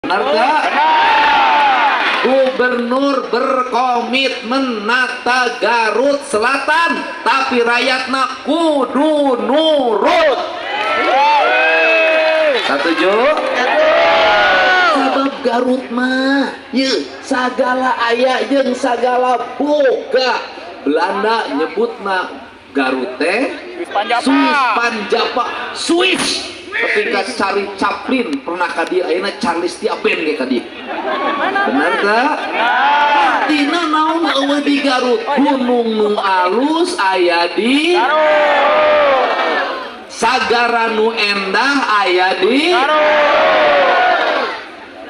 Benar gak? Gubernur berkomitmen nata Garut Selatan, tapi rakyatna kudu nurut. Setuju? Sabab Garut mah ye sagala aya jeung sagala boga. Belanda nyebutna Garut teh Swiss Panjapa, Swiss. Ketika Charlie Chaplin pernah ka dieu, ayeuna Charles Chaplin ge ka dieu. Bener teu? Artina naon eueuh di Garut? Gunung nu alus aya di Garut. Sagara nu endah aya di Garut.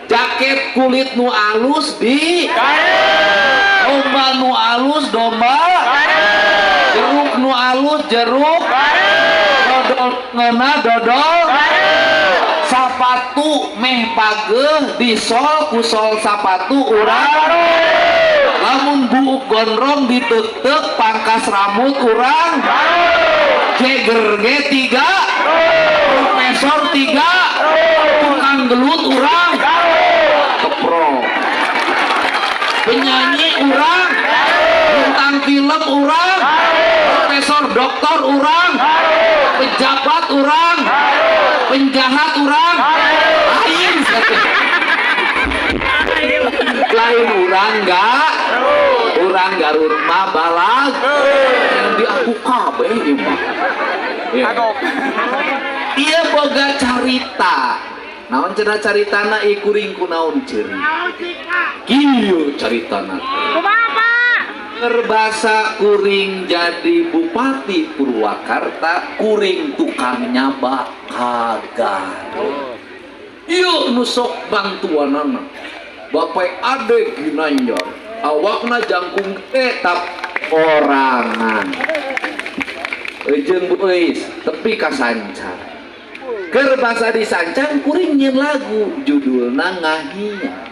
Jaket kulit nu alus di Garut. Domba nu alus domba Garut. Jeruk nu alus jeruk Garut. Dodol ngeuna dodol Garut. Sapatu meh pageuh disol ku sol sapatu urang Garut. Lamun buuk gondrong diteuk-teuk pangkas rambut urang Garut. Jeger ge 3, profesor 3, tukang gelut urang Keprok, penyanyi urang, bintang film urang, profesor doktor urang, pejabat urang, penjahat urang, lain lain urang enggak, urang Garut mah balag yang diaku kabeh ieu mah. Ya. Ieu boga carita. Naon cenah caritana ieu kuring kunaon ceuri? Kieu caritana. Kumaha, Pak? Berbasa kuring jadi bupati Purwakarta, kuring tukang nyaba ka Garut. Ieu nu sok bantuanana. Bapak Ade Ginanjar, awakna jangkung tetap orangan. Jeung Bu Euis tepi ka Sancar. Keur basa di Sancang kuring nyeun lagu judulna Ngahiang.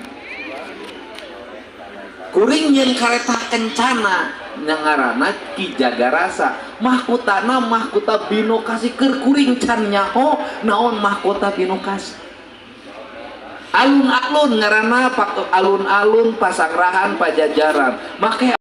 Kuring nyeun kareta kencana ngaranna Ki Jagarasa. Mahkotana mahkota Binokasih keur kuring can nyaho naon mahkota Binokasih. Alun-alun ngaranna alun-alun Pasangrahan Pajajaran. Make